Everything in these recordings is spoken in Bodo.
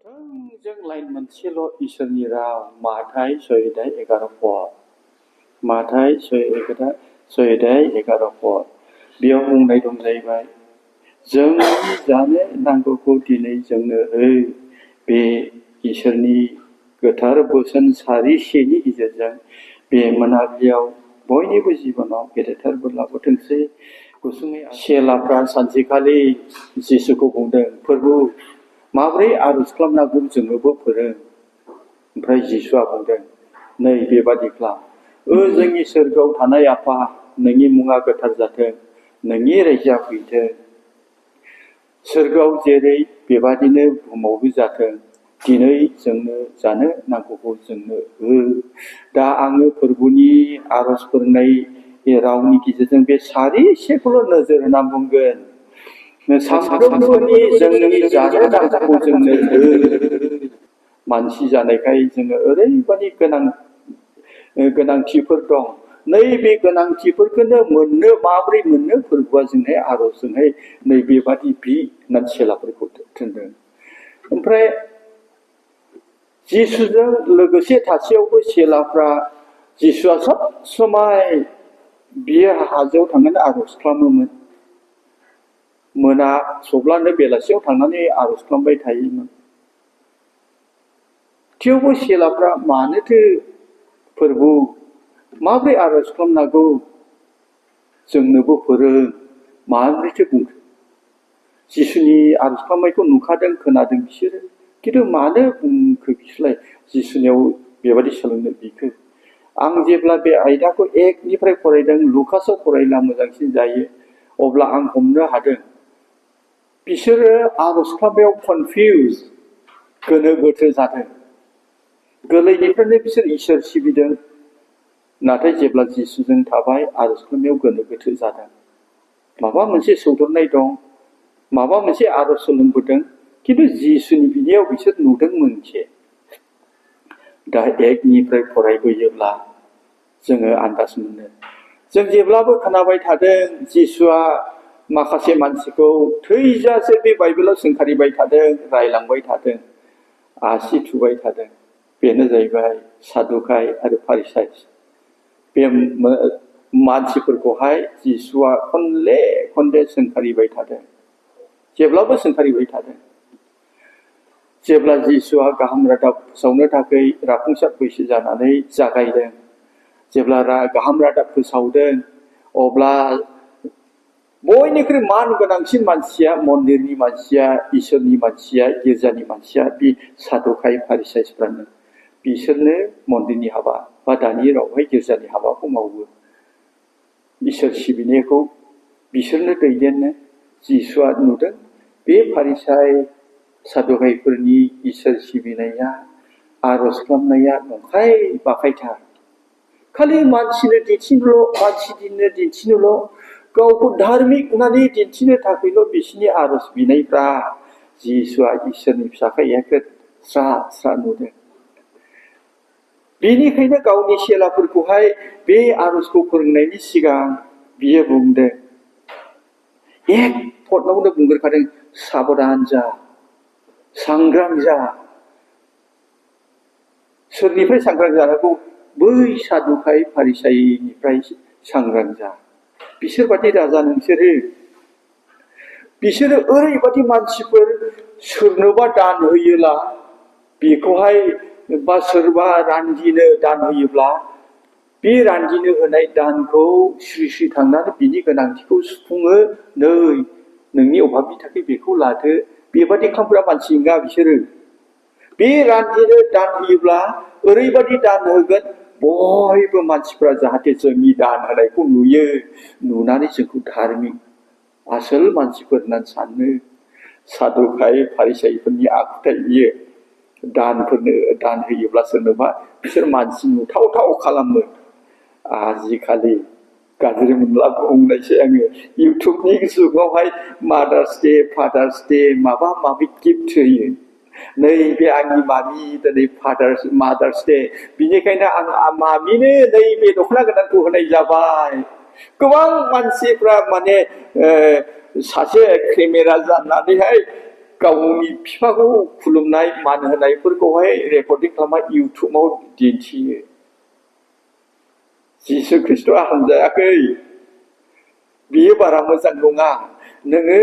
थोंजों लाइन मोनसेल' इसोरनि राव माथाय 6:11 पद माथाय 6:11 पद बेयाव बुंनाय दं जाहैबाय जोंनि जानो नांगौखौ दिनै जोंनो हो बे इसोरनि गोथार बोसोन सारिसेनि गेजेरजों बे मोनाबिलियाव बयनिबो जिबनाव गेदेरथार बोर लाबोथोंसै गुसुङै सेलाफ्रा सानसेखालि जिसुखौ बुंदों प्रभु माब्रै आरज खालामनांगौ जोंनोबो फोरों ओमफ्राय जिसुआ बुंदों नै बेबादि खालाम जोंनि सोरगोआव थानाय आफा नोंनि मुङा गोथार जाथों नोंनि रायजोआ फैथों सोरगोआव जेरै बेबादिनो बुहुमावबो जाथों दिनै जोंनो जानो नांगौखौ जोंनो हो दा आङो फोरबोनि आरज फोरोंनाय रावनि गेजेरजों बे सारिसेखौल' नोजोर होना बुंगोन सानफ्रोमबोनि जोंनि जानो नांगौखौ जोंनो हो मानसि जानायखाय जोङो ओरैबादि गोनांथिफोर दं नैबे गोनांथिफोरखौनो मोननो माब्रै मोननो फोरबोआ जोंहाय आरजजोंहाय नैबेबादि बि होननानै सेलाफोरखौ थिनदों ओमफ्राय जिसुजों लोगोसे थासेयावबो सेलाफ्रा जिसुआ सब समाय बियो हाजोआव थांनानै आरज खालामोमोन मोना सब्लानो बेलासियाव थांनानै आरज खालामबाय थायोमोन थेवबो सेलाफ्रा मानोथो फोरबो माब्रै आरज खालामनांगौ जोंनोबो फोरों माब्रैथो बुंखो जिसुनि आरज खालामनायखौ नुखादों खोनादों बिसोरो खिन्थु मानो बुंखो बिसोरलाय जिसुनियाव बेबादि सोलोंनो बिखो आं जेब्ला बे आयदाखौ 1निफ्राय फरायदों लुकासआव फरायब्ला मोजांसिन जायो अब्ला आं हमनो हादों बिसोरो आरज खालामनायाव कनफिउज गोनो गोथो जादों गोरलैनिफ्रायनो बिसोर इसोर सिबिदों नाथाय जेब्ला जिसुजों थाबाय आरज खालामनायाव गोनो गोथो जादों माबा मोनसे सौदावनाय दं माबा मोनसे आरज सोलोंबोदों खिन्थु जिसुनि बिनियाव बिसोर नुदों मोनसे दा 1निफ्राय फरायबोयोब्ला जोङो आन्दाज मोनो जों जेब्लाबो खोनाबाय थादों जिसुआ माखासे मानसिखौ थैजासे बे बाइबेलाव सोंखारिबाय थादों रायलांबाय थादों आसि थुबाय थादों बेनो जाहैबाय सादुकाय आरो फारिसाय बे मानसिफोरखौहाय जिसुआ खनले खनले सोंखारिबाय थादों जेब्लाबो सोंखारिबाय थादों जेब्ला जिसुआ गाहाम रादाब फोसावनो थाखाय राफुंसार बैसो जानानै जागायदों जेब्ला गाहाम रादाब फोसावदों अब्ला बयनिख्रुइ मान गोनांसिन मानसिया मन्दिरनि मानसिया इसोरनि मानसिया गिर्जानि मानसिया बे सादुकाय फारिसायफ्रानो बिसोरनो मन्दिरनि हाबा बा दानि रावहाय गिर्जानि हाबाखौ मावो इसोर सिबिनायखौ बिसोरनो दैदेननो जिसुआ नुदों बे फारिसाय सादुकायफोरनि इसोर सिबिनाया आरज खालामनाया नंखाय बाखायथार खालि मानसिनो दिन्थिनोल' गावखौ धार्मिक होननानै दिन्थिनो थाखायल' बिसोरनि आरज बिनायफ्रा जिसुआ इसोरनि फिसाखाय एखे स्रा स्रा नुदों बेनिखायनो गावनि सेलाफोरखौहाय बे आरजखौ फोरोंनायनि सिगां बियो बुंदों एक पदआवनो बुंग्रोखादों साबधान जा सांग्रां जा सोरनिफ्राय सांग्रां जानांगौ बै सादुकाय फारिसायनिफ्राय सांग्रां जा बिसोरबादि राजा बिसोरो ओरैबादि मानसिफोर सोरनोबा दान होयोला बेखौहाय बा सोरबा रान्दिनो दान होयोब्ला बे रान्दिनो होनाय दानखौ स्रि स्रि थांनानै बिनि गोनांथिखौ सुफुङो नोंनि अभाबनि थाखाय बेखौ लादो बेबादि खालामग्रा मानसि नङा बिसोरो बे रान्दिनो दान होयोब्ला ओरैबादि दान होगोन बयबो मानसिफ्रा जाहाथे जोंनि दान होनायखौ नुयो नुनानै जोंखौ धार्मिक आसोल मानसिफोर होननानै सानो सादुकाय फारिसायफोरनि आखुथाय बियो दान होयोब्ला सोरनोबा बिसोर मानसि नुथावथाव खालामो आजिखालि गाज्रि मोनला बुंनायसै आङो इउटुबनि जुगावहाय मादार्स डे फादार्स डे माबा माबि गिफ्ट होयो नैबे आंनि मामि दिनै मादार्स डे बिनिखायनो आं मामिनो नैबे दख'ना गोदानखौ होनाय जाबाय गोबां मानसिफ्रा माने सासे केमेरा जाननानैहाय गावनि बिफाखौ खुलुमनाय मान होनायफोरखौहाय रेकर्डिं खालामना इउटुबाव दिन्थियो जिसु ख्रिस्ट'आ हामजायाखै बियो बारा मोजां नङा नोङो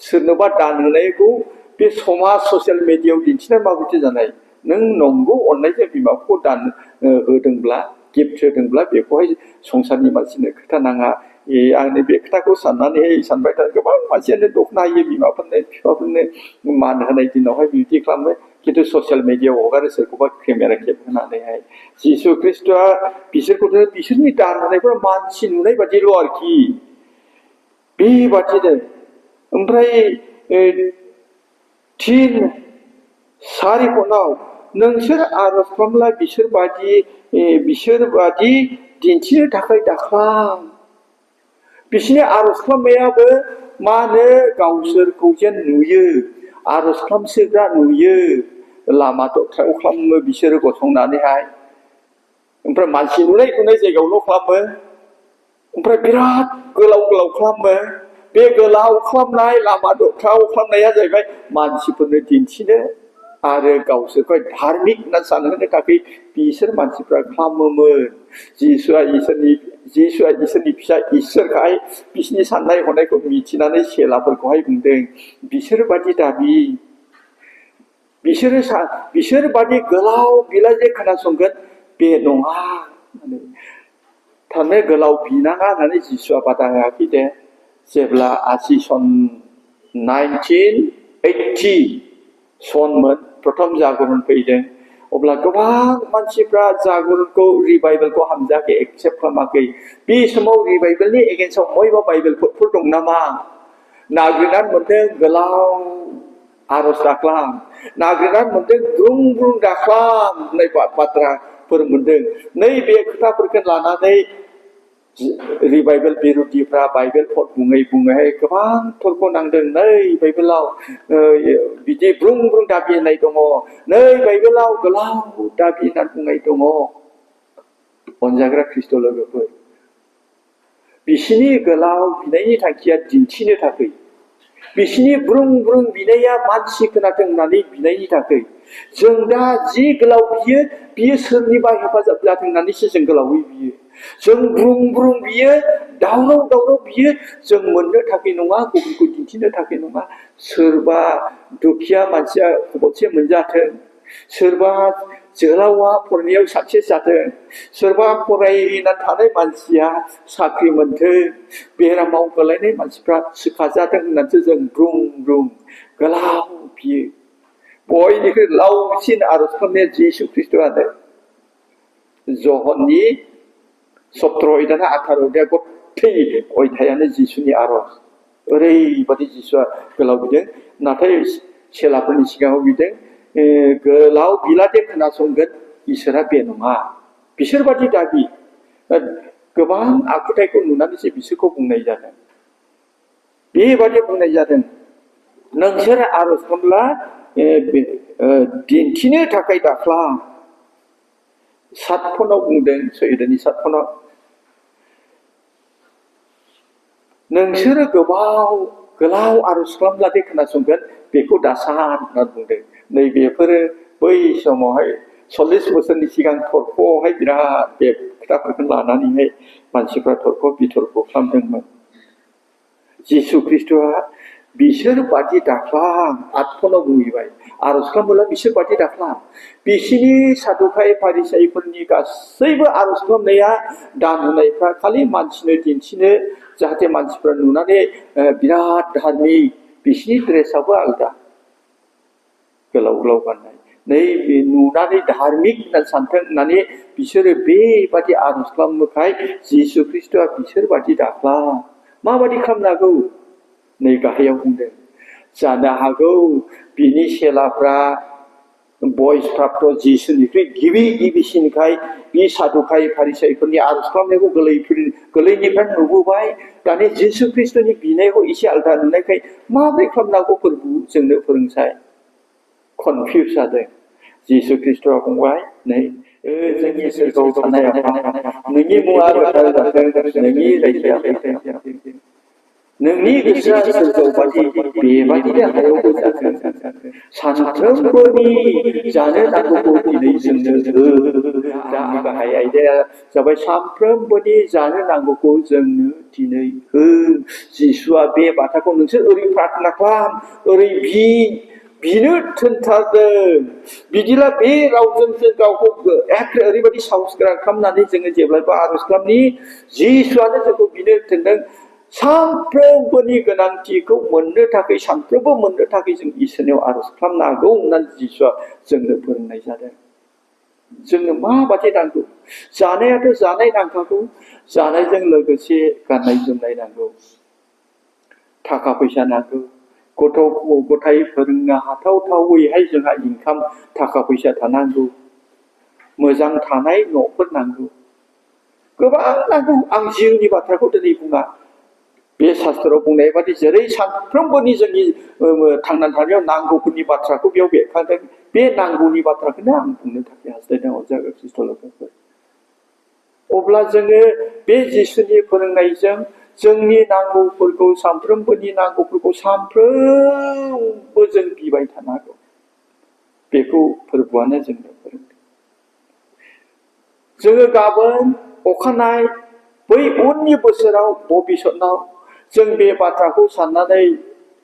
सोरनोबा दान होनायखौ बे समाज ससियेल मिडियायाव दिन्थिनाय माबायदि जानाय नों नंगौ अननायजों बिमाखौ दान होदोंब्ला गिफ्ट होदोंब्ला बेखौहाय संसारनि मानसिनो खोन्थानाङा आंनि बे खोथाखौ सानबाय थादों गोबां मानसियानो दखना होयो बिमाफोरनो बिफाफोरनो मान होनाय दिनावहाय बिदि खालामो खिन्थु ससियेल मिडियायाव हगारो सोरखौबा केमेरा खेबहोनानैहाय जिसु ख्रिस्ट'आ बिसोरनि दान होनायफोरा मानसि नुनाय बादिल' आरोखि बेबादिनो ओमफ्राय 3-4 खनाव नोंसोर आरज खालामब्ला बिसोरबादि दिन्थिनो थाखाय दाखालाम बिसोरनि आरज खालामनायाबो मा होनो गावसोरखौ जेन नुयो आरज खालामसोग्रा नुयो लामा दथायाव खालामो बिसोरो गसंनानैहाय ओमफ्राय मानसि नुनाय जायगायावल' खालामो ओमफ्राय बिराद गोलाव खालामो बे गोलाव खालामनाय लामा दथायाव खालामनाया जाहैबाय मानसिफोरनो दिन्थिनो आरो गावसोरखौ धार्मिक होनना सानहोनो थाखाय बिसोर मानसिफ्रा खालामोमोन जिसुआ इसोरनि फिसा इसोरखाय बिसोरनि साननाय हनायखौ मिथिनानै सेलाफोरखौहाय बुंदों बिसोरबादि दाबि बिसोरबादि गोलाव बिलाइजों खोनासंगोन बे नङा थारमाने गोलाव बिनाङा होननानै जिसुआ बादा होआखै दे जेब्ला आसि सन 1980 सनमोन प्रथम जागरण फैदों अब्ला गोबां मानसिफ्रा जागरणखौ रिभाइवेलखौ हामजायाखै एक्सेप्ट खालामाखै बे समाव रिभाइवेलनि एगेन्स्टआव बयबो बाइबेलफोर दं नामा नागिरनानै मोनदों गोलाव आरज दाख्लाम नागिरनानै मोनदों ब्रुं दाख्लाम होननाय बाथ्राफोर मोनदों नैबे खोथाफोरखौ लानानै रिभाइवेल बिरुदिफ्रा बाइबेल फट बुङै गोबां थरख नांदों नै बाइबेलाव बिदि ब्रुं दाबि होननाय दङ नै बाइबेलाव गोलाव दाबि होननानै बुंनाय दङ अनजाग्रा ख्रिस्ट' लोगोफोर बिसिनि गोलाव बिनायनि थांखिया दिन्थिनो थाखाय बिसिनि ब्रुं बिनाया मानसि खोनाथों होननानै बिनायनि थाखाय जों दा जि गोलाव बियो सोरनिबा हेफाजाब जाथों होननानैसो जों गोलावै बियो जों ब्रुं बियो दावराव बियो जों मोननो थाखाय नङा गुबुनखौ दिन्थिनो थाखाय नङा सोरबा दुखिया मानसिया खबसे मोनजाथों सोरबा जोहोलावा फरायनायाव साक्सेस जाथों सोरबा फरायना थानाय मानसिया साख्रि मोनथों बेरामाव गोलैनाय मानसिफ्रा सोखाजाथों होननानैसो जों ब्रुं गोलाव बियो बयनिख्रुइ लावसिन आरज खालामनाया जिसु ख्रिस्ट'आनो जहननि 17 अध्याय 18 अध्याय गथै अध्यायानो जिसुनि आरज ओरैबादि जिसुआ गोलाव बिदों नाथाय सेलाफोरनि सिगाङाव बिदों गोलाव बिलादे खोनासंगोन इसोरा बे नङा बिसोरबादि दाबि गोबां आखुथायखौ नुनानैसो बिसोरखौ बुंनाय जादों बेबादि बुंनाय जादों नोंसोर आरज खालामब्ला दिन्थिनो थाखाय दाख्लाम 7 फनाव बुंदों सैदानि 7 फनाव नोंसोरो गोलाव आरज खालामब्लादे खोनासंगोन बेखौ दासान होनना बुंदों नैबेफोरो बै समावहाय 40 बोसोरनि सिगां थरख'आवहाय बिराद बे खोथाफोरखौ लानानैहाय मानसिफ्रा थरख' बिथरख' खालामदोंमोन जिसु ख्रिस्ट'आ बिसोरबादि दाख्लाम 8 फनाव बुंहैबाय आरज खालामब्ला बिसोरबादि दाख्लाम बिसिनि सादुखाय फारिसाइफोरनि गासैबो आरज खालामनाया दान होनायफ्रा खालि मानसिनो दिन्थिनो जाहाथे मानसिफ्रा नुनानै बिराद धार्मिक बिसिनि ड्रेसाबो आलदा गोलाव गाननाय नै नुनानै धार्मिक होननानै सानथों होननानै बिसोरो बेबादि आरज खालामोखाय जिसु ख्रिस्ट'आ बिसोरबादि दाख्लाम माबादि खालामनो हागौ नै गाहायाव बुंदों जानो हागौ बिनि सेलाफ्रा बयसफ्राथ' जिसुनिख्रुइ गिबिसिनखाय बे सादुखाय फारिसाइफोरनि आरज खालामनायखौ गोरलैनिफ्राय नुबोबाय दानि जिसु ख्रिस्ट'नि बिनायखौ एसे आलदा नुनायखाय माबोरै खालामनांगौ फोरबो जोंनो फोरोंसाय कनफिउस जादों जिसु ख्रिस्ट'आ बुंबाय नै जोंनि सोरगोआव थानाय आफा नोंनि मुङा गोथार जाथों नोंनि रायजोआ फैथों नोंनि गोसोआ सोरगोआवबादि बेबादिनो हायावबो जाथों सानफ्रोमबोनि जानो नांगौखौ दिनै जोंनो हो दा आंनि गाहाय आयदाया जाबाय सानफ्रोमबोनि जानो नांगौखौ जोंनो दिनै हो जिसुआ बे बाथ्राखौ नोंसोर ओरै प्रार्थना खालाम ओरै बिनो थोनथारदों बिदिला बे रावजों जों गावखौ एखे ओरैबायदि साहसगोनां खालामनानै जोङो जेब्लायबो आरज खालामनि जिसुआनो जोंखौ बिनो थोनदों सानफ्रोमबोनि गोनांथिखौ मोननो थाखाय सानफ्रोमबो मोननो थाखाय जों इसोरनियाव आरज खालामनांगौ होननानै जिसुआ जोंनो फोरोंनाय जादों जोंनो माबादि नांगौ जानायाथ' जानाय नांखागौ जानायजों लोगोसे गाननाय जोमनाय नांगौ थाखा फैसा नांगौ गथ' गथाय फोरोंनो हाथावथावैहाय जोंहा इनकाम थाखा फैसा थानांगौ मोजां थानाय न'फोर नांगौ गोबां नांगौ आं जिउनि बाथ्राखौ दिनै बुङा बे शास्त्रआव बुंनाय बादि जेरै सानफ्रोमबोनि जोंनि थांनानै थानायाव नांगौफोरनि बाथ्राखौ बेयाव बेरखांदों बे नांगौनि बाथ्राखौनो आं बुंनो थाखाय हास्थायदों अनजागोन ख्रीष्ट लोगोफोर अब्ला जोङो बे जिसुनि फोरोंनायजों जोंनि नांगौफोरखौ सानफ्रोमबोनि नांगौफोरखौ सानफ्रोमबो जों बिबाय थानांगौ बेखौ फोरबोआनो जोंनो फोरोंदों जोङो गाबोन अखानाय बै उननि बोसोराव भबिसतनाव जों बे बाथ्राखौ साननानै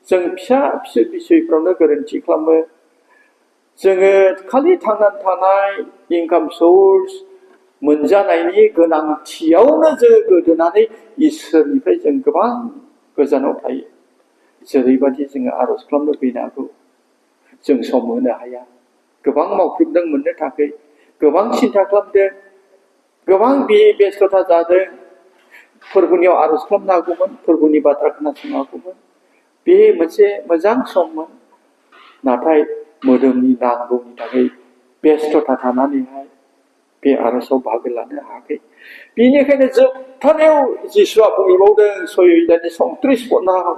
जों फिसा फिसौ बिसयफ्रावनो गोरोन्थि खालामो जोङो खालि थांनानै थानाय इनकाम सर्स मोनजानायनि गोनांथियावनो जों गोदोनानै इसोरनिफ्राय जों गोबां गोजानाव थायो जेरैबादि जोङो आरज खालामनो फैनांगौ जों सम होनो हाया गोबां मावख्रुबदों मोननो थाखाय गोबां सिन्था खालामदों गोबां बेस्थ'था जादों फोरबोनियाव आरज खालामनांगौमोन फोरबोनि बाथ्रा खोनासंनांगौमोन बे मोनसे मोजां सममोन नाथाय मोदोमनि नांगौनि थाखाय बेस्थ'था थानानैहाय बे आरजआव बाहागो लानो हायाखै बेनिखायनो जोबथारनायाव जिसुआ बुंबावदों सयदानि 29 पदआव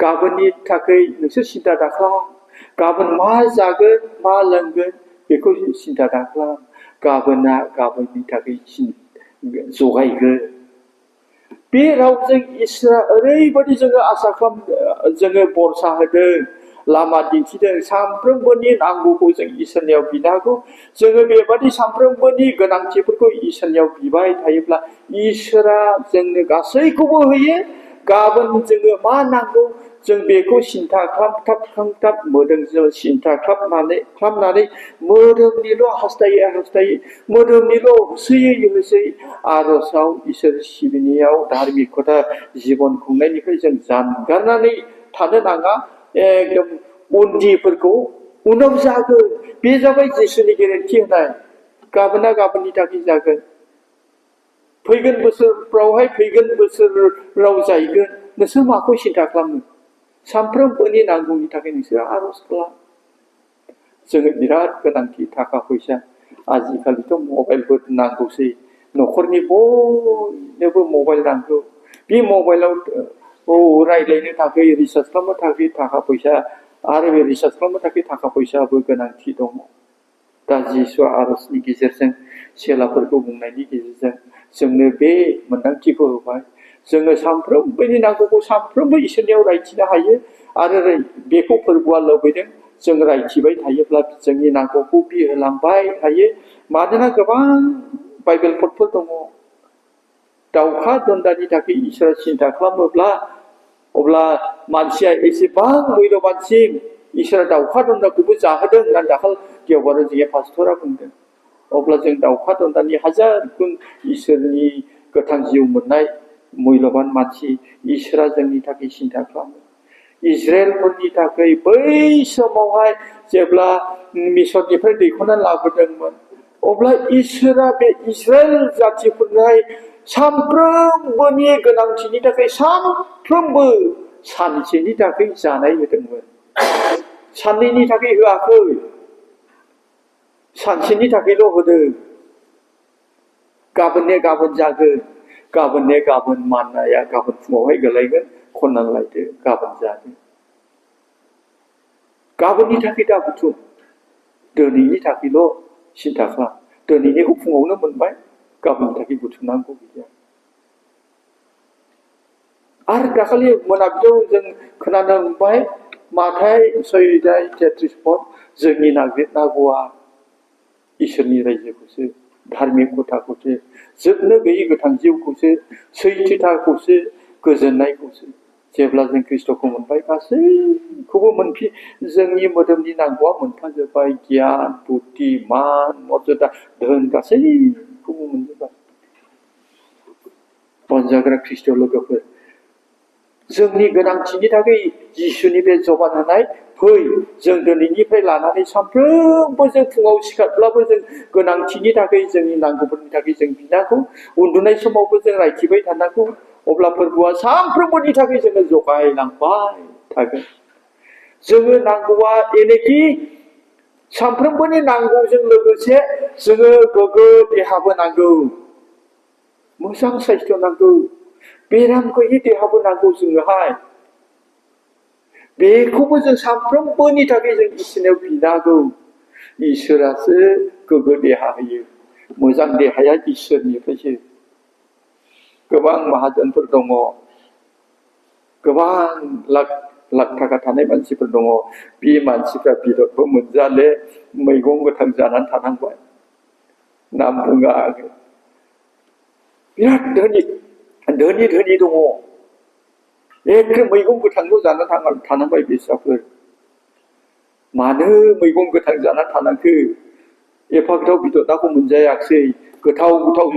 गाबोननि थाखाय नोंसोर सिन्था दाखालाम गाबोन मा जागोन मा लोंगोन बेखौ सिन्था दाखालाम गाबोनना गाबोननि थाखाय जगायगोन बे रावजों इसोरा ओरैबायदि जोङो आसा खालाम जोङो भरसा होदों लामा दिन्थिदों सानफ्रोमबोनि नांगौखौ जों इसोरनियाव बिनांगौ जोङो बेबादि सानफ्रोमबोनि गोनांथिफोरखौ इसोरनियाव बिबाय थायोब्ला इसोरा जोंनो गासैखौबो होयो गाबोन जोङो मा नांगौ जों बेखौ सिन्था खालामथाब मोदोमजों सिन्था खालामनानै मोदोमनिल' हास्थायै मोदोमनिल' होसोयै आरजआव इसोर सिबिनायाव धार्मिकता जिबन खुंनायनिफ्राय जों जानगारनानै थानो नाङा एकदम उन्दिफोरखौ उनाव जागोन बे जाबाय जिसुनि गेरेन्थि होनाय गाबोनना गाबोननि थाखाय जागोन फैगोन बोसोरफ्रावहाय फैगोन बोसोराव जाहैगोन नोंसोर माखौ सिन्था खालामो सानफ्रोमबोनि नांगौनि थाखाय नोंसोर आरज खालाम जोङो बिराद गोनांथि थाखा फैसा आजिखालिथ' मबाइलबो नांगौसै न'खरनि बयनोबो मबाइल नांगौ बे मबाइलाव रायज्लायनो थाखाय रिसार्ज खालामनो थाखाय थाखा फैसा आरो बे रिसार्ज खालामनो थाखाय थाखा फैसाबो गोनांथि दङ दा जिसुआ आरजनि गेजेरजों सेलाफोरखौ बुंनायनि गेजेरजों जोंनो बे मोन्दांथिखौ होबाय जोङो सानफ्रोमबोनि नांगौखौ सानफ्रोमबो इसोरनियाव रायथिनो हायो आरो बेखौ फोरबोआ लुबैदों जों रायथिबाय थायोब्ला जोंनि नांगौखौ बिहोलांबाय थायो मानोना गोबां बाइबेल पदफोर दङ दाउखा दन्दानि थाखाय इसोरा सिन्था खालामोब्ला अब्ला मानसिया एसेबां मैल'बानसिम इसोरा दाउखा दन्दाखौबो जाहोदों होननानै दाखाल गेवबारो जिया पास्टरा बुंदों अब्ला जों दाउखा दन्दानि हाजार गुन इसोरनि गोथां जिउ मोननाय मैल'बान मानसि इसोरा जोंनि थाखाय सिन्था खालामो इजराइलफोरनि थाखाय बै समावहाय जेब्ला मिसरनिफ्राय दैख'नानै लाबोदोंमोन अब्ला इसोरा बे इजराइल जाथिफोरनोहाय सानफ्रोमबोनि गोनांथिनि थाखाय सानफ्रोमबो सानसेनि थाखाय जानाय होदोंमोन साननैनि थाखाय होआखै सानसेनि थाखायल' होदों गाबोनने गाबोन जागोन गाबोनने गाबोन माननाया गाबोन फुङावहाय गोलैगोन खननानै लायदो गाबोन जादो गाबोननि थाखाय दा बुथुम दिनैनि थाखायल' सिन्था खालाम दिनैनिखौ फुङावनो मोनबाय गाबोननि थाखाय बुथुमनांगौ गैया आरो दाखालि मोनाबिलियाव जों खोनानो मोनबाय माथाय 6:33 जोंनि नागिरनांगौआ इसोरनि रायजोखौसो, धार्मिक खोथाखौसो, जोबनो गैयै गोथां जिउखौसो, सैथोथाखौसो, गोजोननायखौसो। जेब्ला जों ख्रिस्ट'खौ मोनबाय गासैखौबो जोंनि मोदोमनि नांगौआ मोनफाजोब्बाय। गियान, बुद्धि, मान, मर्यादा, धोन गासैखौबो मोनजोब्बाय। अनजाग्रा ख्रिस्ट' लोगोफोर, जोंनि गोनांथिनि थाखाय जिसुनि बे जबान होनाय फै जों दिनैनिफ्राय लानानै सानफ्रोमबो जों फुङाव सिखारब्लाबो जों गोनांथिनि थाखाय जोंनि नांगौफोरनि थाखाय जों बिनांगौ। उन्दुनाय समावबो जों रायथिबाय थानांगौ। अब्ला फोरबोआ सानफ्रोमबोनि थाखाय जोङो जगायलांबाय थागोन। जोङो नांगौआ बेनोखि सानफ्रोमबोनि नांगौजों लोगोसे जोङो गोग्गो देहाबो नांगौ, मोजां साइस्थ' नांगौ, बेराम गैयै देहाबो नांगौ जोंनोहाय। बेखौबो जों सानफ्रोमबोनि थाखाय जों इसोरनाव बिनांगौ। इसोरासो गोग्गो देहा होयो। मोजां देहाया इसोरनिफ्रायसो। गोबां माहाजोनफोर दङ, गोबां लाख लाख थाखा थानाय मानसिफोर दङ। बे मानसिफ्रा बेदरबो मोनजाले मैगं गोथां जानानै थानांबाय। नाम बुङा आङो। बिराद धोनि धोनि धोनि दङ। एखे मैगं गोथांल' जानानै थानांबाय बिस्राफोर। मानो मैगं गोथां जानानै थानांखो? एफाग्राब बेदर नाखौ मोनजायाखसै। गोथाव गोथाव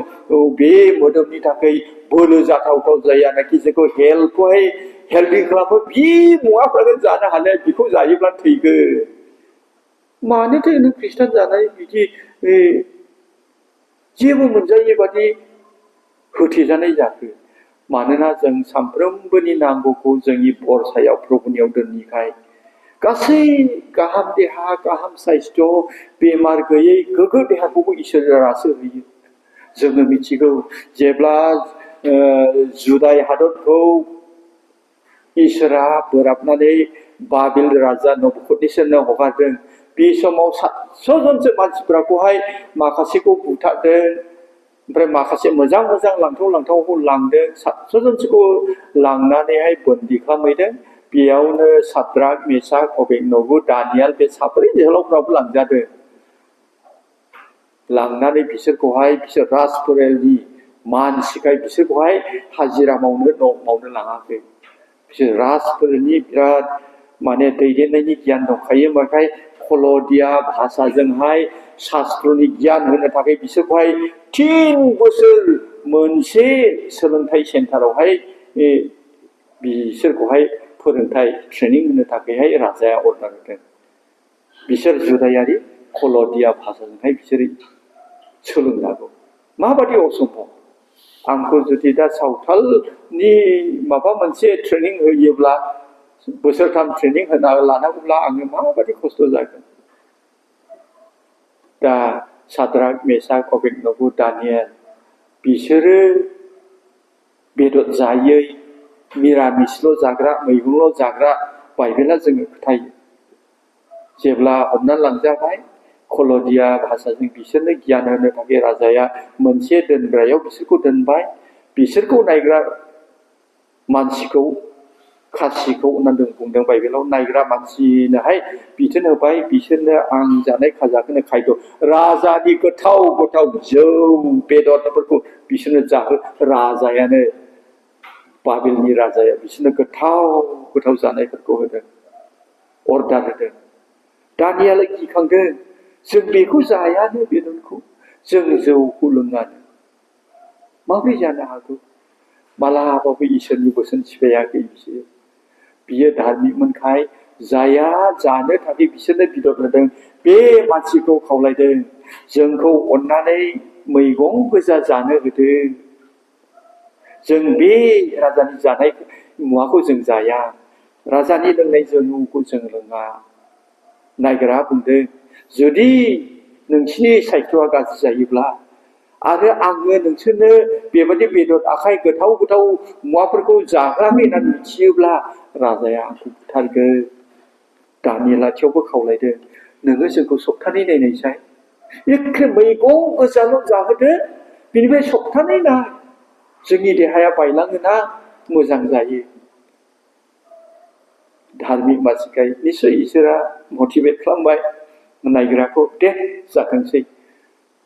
बे मोदोमनि थाखाय बोलो जाथावथाव जायानाखि जोंखौ हेल्दि खालामो। बे मुवाफ्रानो जानो हानाय, बेखौ जायोब्ला थैगोन। मानोथो नों ख्रिस्टान जानाय बिदि जेबो मोनजायै बादि होथेजानाय जाखो? मानोना जों सानफ्रोमबोनि नांगौखौ जोंनि भरसायाव प्रभुनियाव दोननिखाय गासै गाहाम देहा, गाहाम साइस्थ', बेमार गैयै गोग्गो देहाखौबो इसोरासो होयो। जोङो मिथिगौ जेब्ला जुदाय हादरखौ इसोरा बोराबनानै बाबिल राजा नबुखदनेस्सरनो हगारदों, बे समाव 700 जनसो मानसिफोरखौहाय माखासेखौ बुथारदों, ओमफ्राय माखासे मोजां मोजां लांथावखौ लांदों। 700 जनसोखौ लांनानैहाय बन्दी खालामहैदों। बेयावनो साद्राक, मेसाक, अबेदनेग', दानियेल बे साब्रै जोहोलावफ्राबो लांजादों। लांनानै बिसोर राजफोलेरनि मानसिखाय बिसोरखौहाय हाजिरा मावनो लाङाखै। बिसोर राजफोलेरनि बिराद दैदेननायनि गियान दंखायो। बेखाय कलदिया भाषाजोंहाय शास्त्रनि गियान होनो थाखाय बिसोरखौहाय 3 बोसोर मोनसे सोलोंथाइ सेन्टारावहाय बिसोरखौहाय फोरोंथाइ ट्रेनिं होनो थाखायहाय राजाया अर्डार होदों। बिसोर जुदायारि कलदिया भाषाजोंहाय बिसोर सोलोंनांगौ। माबादि असम्भब! आंखौ जुदि दा सावथालनि माबा मोनसे ट्रेनिं होयोब्ला, बोसोरथाम ट्रेनिं लानांगौब्ला आङो माबादि खस्थ' जागोन। दा साद्राक, मेसाक, अबेदनेग', दानियेल बिसोरो बेदर जायै, मिरामिसल' जाग्रा, मैगंल' जाग्रा बाइबेला जोङो फोथायो। जेब्ला हमना लांजाबाय, कलदिया भाषाजों बिसोरनो गियान होनो थाखाय राजाया मोनसे दोनग्रायाव बिसोरखौ दोनबाय। बिसोरखौ नायग्रा मानसिखौ खासिखौ होननानै बुंदों बाइबेलाव। नायग्रा मानसिनोहाय बिथोन होबाय, बिसोरनो आं जानाय खाजाखौनो खायद' राजानि गोथाव गोथाव जौ बेदरफोरखौ बिसोरनो जाहो। राजायानो, बाबिलनि राजाया बिसोरनो गोथाव गोथाव जानायफोरखौ होदों, अर्डार होदों। दानियेला गिखांदों, जों बेखौ जायानो बेदरखौ, जों जौखौ लोङानो। माबोरै जानो हागौ? मालाबाबो इसोरनि बोसोन सिफायाखै बिसोरो। बियो धार्मिकमोनखाय जाया जानो थाखाय बिसोरनो बेदर होदों। बे मानसिखौ खावलायदों, जोंखौ अननानै मैगं गोजा जानो होदो। जों बे राजानि जानाय मुवाखौ जों जाया, राजानि लोंनाय जौखौ जों लोङा। नायग्रा बुंदों, जुदि नोंसिनि साइस्थ'आ गाज्रि जायोब्ला आरो आङो नोंसोरनो बेबायदि बेदर आखाइ गोथाव गोथाव मुवाफोरखौ जाहोआखै होननानै मिथियोब्ला राजाया आंखौ बुथारगोन। दानियेला थेवबो खावलायदों, नोङो जोंखौ सप्तानै नायनायसाय, एखे मैगं गोजाल' जाहोदो, बिनिफ्राय सप्तानै नाय, जोंनि देहाया बायलाङोना। मोजां जायो धार्मिक मानसिखाय निश्चय इसोरा मटिभेट खालामबाय नायग्राखौ दे जाथोंसै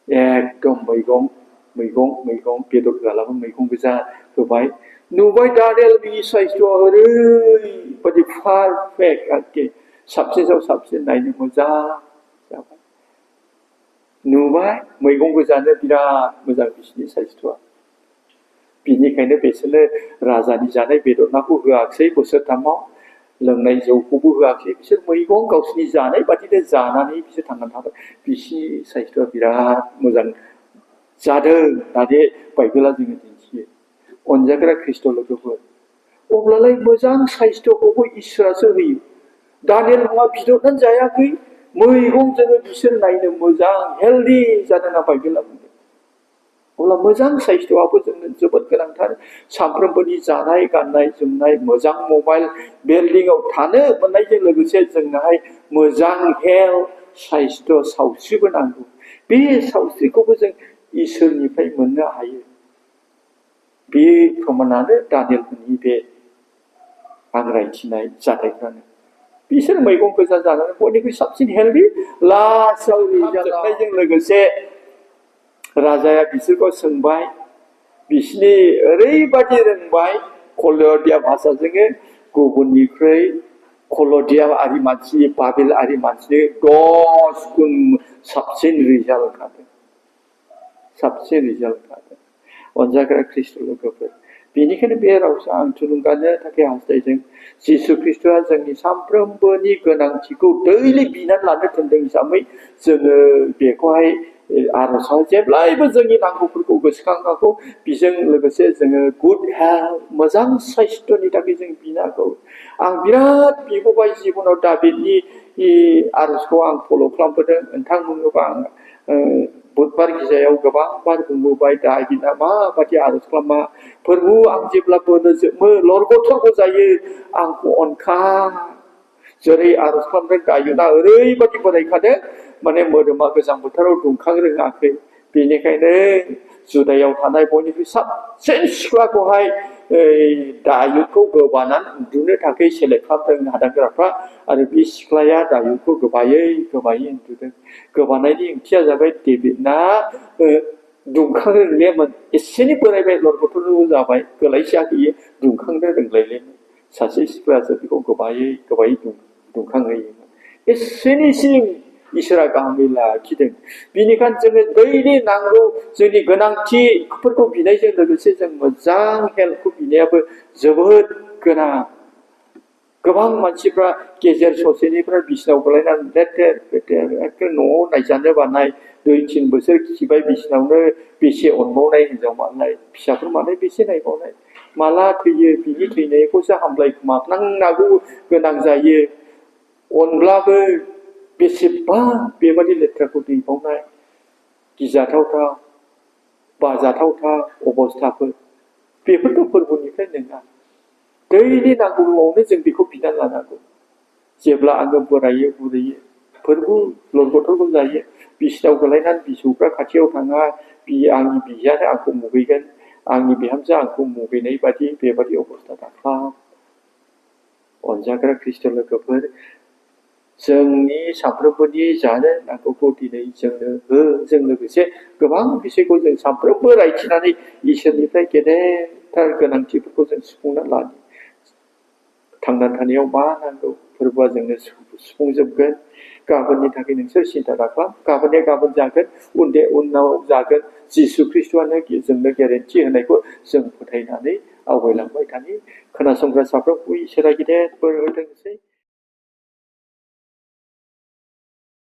एकदम मैगं बेदर होआलाबो मैगं गोजा होबाय नुबाय दानियेल बिनि साइजआ ओरैबायदि पारफेक्ट आरोखि साबसिनाव साबसिन नायनो मोजां जाबाय नुबाय मैगं गोजानो बिराद मोजां बिसिनि साइजआ बिनिखायनो बिसोरनो राजानि जानाय बेदर नाखौ होआखिसै बोसोरथामाव लोंनाय जौखौबो होआखिसै बिसोर मैगं गावसिनि जानाय बादिनो जानानै बिसोर थांनानै थाबाय बिसिनि साइजआ बिराद मोजां जादों होननानै बाइबेला जोङो दिन्थियो अनजाग्रा ख्रिस्ट' लोगोफोर अब्लालाय मोजां साइस्थ'खौबो इसोरासो होयो दानियेल नङा बिदरनानै जायाखै मैगंजोंनो बिसोर नायनो मोजां हेल्दी जादों होनना बाइबेला बुंदों अब्ला मोजां साइस्थ'आबो जोंनो जोबोद गोनांथार सानफ्रोमबोनि जानाय गाननाय जोमनाय मोजां मबाइल बिल्डिंआव थानो मोननायजों लोगोसे जोंनोहाय मोजां हेल्थ साइस्थ' सावस्रिबो नांगौ बे सावस्रिखौबो जों इसोरनिफ्राय मोननो हायो बे प्रमाणानो दानियेलफोरनि बे आंरायथिनाय जाथायफ्रानो बिसोर मैगं गोजा जानानै बयनिख्रुइ साबसिन हेल्दी लास्टआव जानायजों लोगोसे राजाया बिसोरखौ सोंबाय बिसिनि ओरैबादि रोंबाय कलदिया भाषाजों गुबुननिख्रुइ कलदिया आरि मानसि बाबेल आरि मानसिनि 10 गुन साबसिन रिजाल्ट ओंखारदों अनजाग्रा ख्रिस्ट' लोगोफोर बेनिखायनो बे रावजों आं थुलुंगानो थाखाय हास्थायदों जिसु ख्रिस्ट'आ जोंनि सानफ्रोमबोनि गोनांथिखौ दैलि बिनानै लानो थिनदों हिसाबै जोङो बेखौहाय आर'जआव जेब्लायबो जोंनि नांगौफोरखौ गोसोखांनांगौ बेजों लोगोसे जोङो गुड हेल्थ मोजां साइस्थ'नि थाखाय जों बिनांगौ आं बिराद बिबोबाय जिबनाव दाबिदनि आर'जखौ आं फल' खालामबोदों नोंथां बुङोबा आं बुधबार गिजायाव गोबां बार बुंबोबाय दाबिदा माबादि आर'ज खालामा फोरबु आं जेब्ला बोनो जोबो लरगथरबो जायो आंखौ अनखा जेरै आर'ज खालामदों दायुना ओरैबादि बोरायखादों माने मोदोमा गोजां बोथोराव दुंखां रोङाखै बेनिखायनो जुदायाव थानाय बयनिख्रुइ साबसिन सिख्लाखौहाय दायुखौ गोबानानै उन्दुनो थाखाय सेलेक्ट खालामदों हादानगोराफ्रा आरो बे सिख्लाया दायुखौ गोबायै उन्दुदों गोबानायनि ओंथिया जाबाय डेभिडना दुंखांनो रोंलियामोन एसेनि बोरायबाय लरगथरबो जाबाय गोलायसियाखै दुंखांनो रोंलायलायमोन सासे सिख्लायासो बेखौ गोबायै दुंखांहोयोमोन एसेनिसिम इसोरा गाहामै लाखिदों बेनिखायनो जोङो दैलि नांगौ जोंनि गोनांथिफोरखौ बिनायजों लोगोसे जों मोजां हेल्थखौ बिनायाबो जोबोद गोनां गोबां मानसिफ्रा गेजेर ससेनिफ्राय बिसिनाव गोलैनानै लेथेर एखे न'आव नायजानो बानाय 2-3 बोसोर खिबाय बिसिनावनो बेसे अनबावनाय हिनजाव मानाय फिसाफोर मानाय बेसे नायबावनाय माला थैयो बिनि थैनायखौसो हामलायखोमानांगौ गोनां जायो अनब्लाबो बेसेबा बेबादि लेथ्राखौ दैबावनाय गिजाथावथाव बाजाथावथाव अबस्थाफोर बेफोरथ' फोरबोनिफ्राय नङा दैलि नांगौआवनो जों बेखौ बिनानै लानांगौ जेब्ला आङो बोरायो बुरैयो फोरबो लरगथरबो जायो बिसिनाव गोलैनानै बिसौफ्रा खाथियाव थाङा आंनि बियानो आंखौ मुगैगोन आंनि बिहामजोआ आंखौ मुगैनाय बादि बेबादि अबस्था दाखालाम अनजाग्रा ख्रिस्ट' लोगोफोर जोंनि सानफ्रोमबोनि जानो नांगौखौ दिनै जोंनो हो जों लोगोसे गोबां बिसयखौ जों सानफ्रोमबो रायथिनानै इसोरनिफ्राय गेदेरथार गोनांथिफोरखौ जों सुफुंना लानो थांनानै थानायाव मा नांगौ फोरबोआ जोंनो सुफुंजोबगोन गाबोननि थाखाय नोंसोर सिन्था दाखालाम गाबोननिया गाबोन जागोन उनाव जागोन जिसु ख्रिस्ट'आनो जोंनो गेरेन्टि होनायखौ जों फोथायनानै आवगायलांबाय थानि खोनासंग्रा साफ्रोमखौ इसोरा गेदेर बोर होथोंसै